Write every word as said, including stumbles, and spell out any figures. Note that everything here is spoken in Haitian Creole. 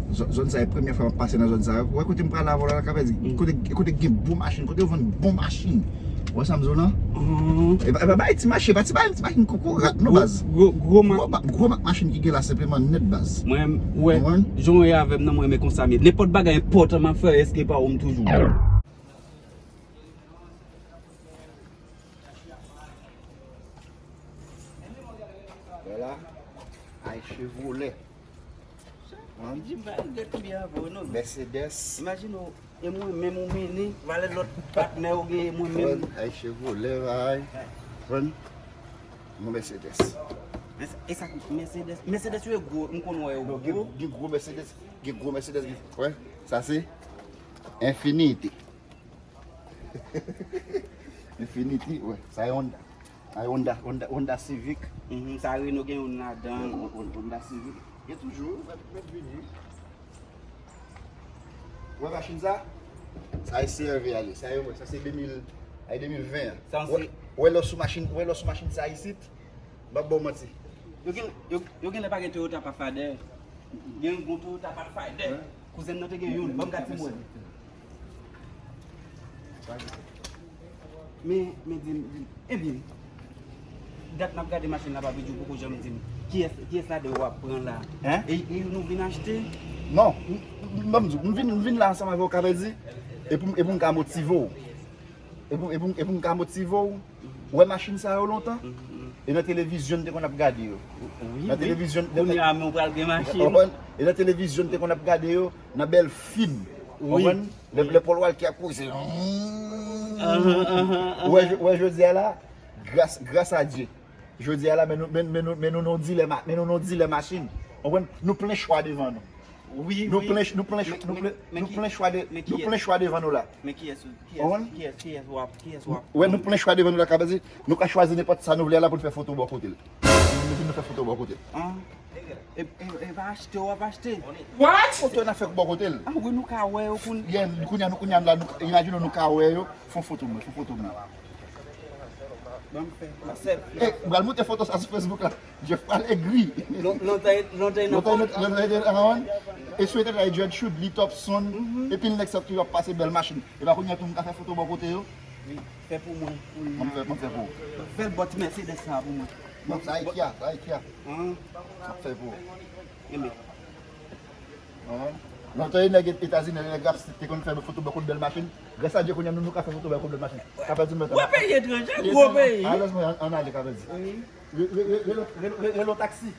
Zòn, zòn sa e premyè fwa m ap pase nan zòn sa. Ou wè kote m pral la, vòlò la, Kapèdi? Kote, kote gen bon machin, kote yo vann bon machin. Ou wè sa m di w lan? E pa, e pa bay ti machin, e pa ti bay ti machin kokorat non, baz. Gwo, gwo, gwo mak. Gwo ba-, gwo mak machin ki gen la senpleman nèt, baz. Mwen, ou wè, jan w ye avè m nan, mwen renmen konsa m ye. Nenpòt bagay enpòtan m ap fè, èske pa ou m toujou. Vwala. Ay Chevrolet. Di m pa regret touye avè w non. Mercedes. Imajine w, e mwen menm ou mennen, valè lòt patnè ou gen, e mwen menm. Ay Chevrolet, ay. Konprann? Yon Mercedes. E sa, e sa ki Mercedes? Mercedes yo gwo, m konn wè yo gwo. Gen gwo Mercedes, gen gwo Mercedes, gen, wè. Sa se Infiniti. Infiniti, wè. Sa e Honda. Sa e Honda, Honda, Honda Civic. Mhm, sa Renault gen youn ladan. Hon-, Hon-, Honda Civic. Gen toujou, mèt, mèt vini. Wè machin sa? Sa e C R V a li. Sa e, sa se de mil, sa e de mil ven an. Sa wè, se wè lò sou machin, wè lò sou machin sa isit. M p ap ba w manti. Yo gen, yo, yo genlè pa gen Toyota Pathfinder. Gen yon Toyota Pathfinder. Kouzen nan te gen youn. Ban m gad si m wè. Men, men di m, di m, ebyen, dat n ap gade machin la pa vle di w poko janm di m kiyès, kiyès ladan yo w ap pran la. Hein? E, e nou vin achte? Non, m, m, ban m di w, m vin, m vin la ansanm avè w, Kapèdi, e pou, e pou m ka motive w. E pou, e pou, e pou m ka motive w. Ou wè machin sa yo lontan? E nan televizyon n te konn ap gade yo. Wi, wi. Nan televizyon, kounye a, men w pral gen machin. Konprann? E nan televizyon n te konn ap gade yo, nan Bèlfim. Wi. Konprann? Lè, lè Paul Walker ap kouri, se ou wè, ou wè jodi a la, gras, gras a Dye. Jodi a la, men nou, men, men nou, men nou nan yon dilè ma-, men nou nan yon dilè machin. Konprann? Nou plen chwa devan nou. Wi, wi. Nou plen, nou plen, nou plen, nou plen chwa de, nou plen chwa devan nou la. Men kiyès, kiyès, kiyès, kiyès w ap, kiyès w ap? Wè, nou plen chwa devan nou la, Kapèdi, nou ka chwazi nenpòt sa nou vle a la pou n fè foto bò kote l. Nou vin nou fè foto bò kote l. Ah. E, e, e pa achte w ap achte? What? Foto n ap fè bò kote l. Ah, wi, nou ka wè yo koun- Yeah, kounye a, nou, kounye a, la, nou, imajine w, nou ka wè yo. Fè yon foto mwen, fè yon foto mwen. Ban m fè, ban m fè. Eh, m pral monte foto sa sou Facebook la. Jeff pral egri. Lon-, lontan, lontan, lontan, lontan, lontan, e sou etèt la, e Dread Shoot, Lee Topson, epi l nèg sa toujou ap pase bèl machin. E pa kounye a tou m ka fè foto bò kote yo? Wi, fè pou mwen, pou mwen. Mwen fè, mwen fè pou ou. Fè l bò ti Mercedes sa pou mwen. Bon, sa e Kia, sa e Kia. Mwen fè pou ou. Enben. Lontan e nèg Etazini, nèg Rap Street te konn fè foto bò kote bèl machin. Gras a Dye kounye a nou, nou ka fè foto bò kote bèl machin. Kapèdi m. Wè peyi etranje, gwo peyi. Alèz mwen, ann ale, Kapèdi. Wi. Relo taksi.